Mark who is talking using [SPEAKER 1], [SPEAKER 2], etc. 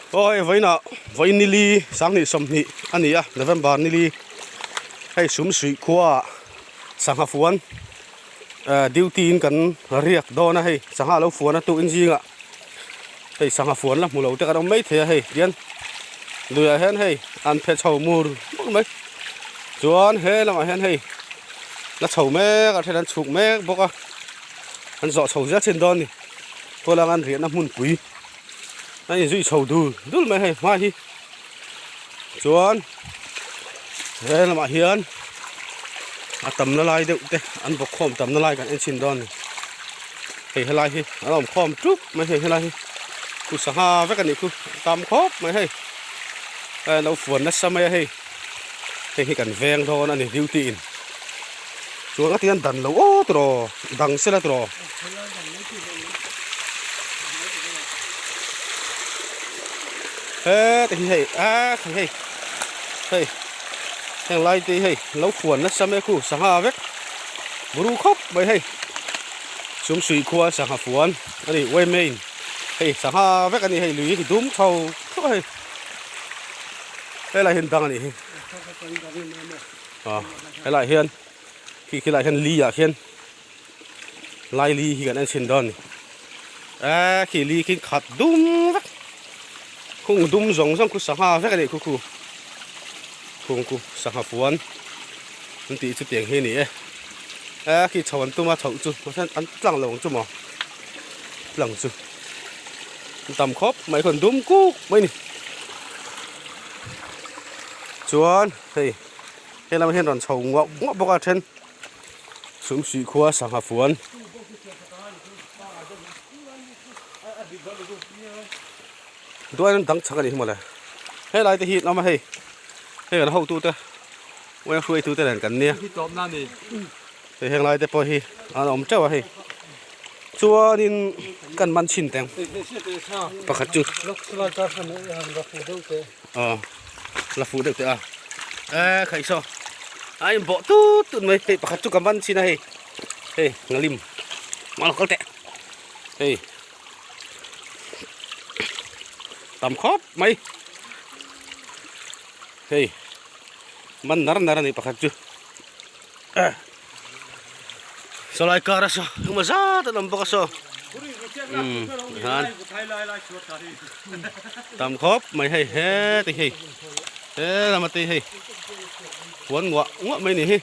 [SPEAKER 1] Aw hei vawiinah vawiin nili sanghnih sawmhnih a ni a November nili hei Sumsuih khuaah sangha fuan eh duty in kan riak dawn a hei sangha lo fuan a tukin zingah hei sangha fuan la hmu lo te kan awm maithei a hei tian luiah hian hei an phe chho mur mur mai chuan he lamah hian hei la chho mek a then an chhuk mek bawk a an zawh chho zel thin dawn a ni kawlanga an riahna hmunpui a inzui chho dul dul mai hei hma hi chuan he lamah hian a tamna lai deuh te an bawk khawm tamna lai kan en chhin dawn a ni hei helai hi an awm khawm tup mai hei helai hi khu sangha vek a nih khu a tam khawp mai hei a lo fuan nasa mai a hei hei hi kan veng dawn a ni duty in chuan a tian dan lo aw tiraw dang sela tiraw. He te hi hei a khai hei hei heng lai te hi hei lo fuan nasa mai khu sangha vek buru khawp mai hei sumsui khua sangha fuan a ni uai main hei sangha vek a ni hei lui hi dum chho thluah a hei helai hian dang a nih hi ah helai hian khi khilai hian li ah khian. Lai li hi kan en chhin dawn a ni eee khi li khi khat dum vek khung dum zawng zawng khu sangha vek a nih khu khu khung khu sangha fuan an tih chu tiang hi a ni e eee khi chho an tum a chhoh chu an tlang lo ang chu maw tlang chu an tam khawp mai khawn dum kuk mai a ni chuan hei helamah hian rawn chho nguah nguah bawk a then. Sumsih khua sangha fuan. Duai an dang chak a nih hi mawle. Helai te hi an awm a hei. Hei kan hotu te uai hruaitu te nen kan nia. Hei heng lai te pawh hi an awm teuh a hei. Chuanin kan man chhin teng pakhat chu. Aw la fuh deuh teh a e khaih saw a in bawh tut tut mai hei pakhat chu ka man chin a hei hei ngalim mal kal teh hei tam khawp mai hei man nar nar a ni pakhat chu sawlai kar a saw engemaw zat an awm bawk a saw umm han tam khawp mai hei heti hei he lama te hei huan nguah nguah mai a ni hi.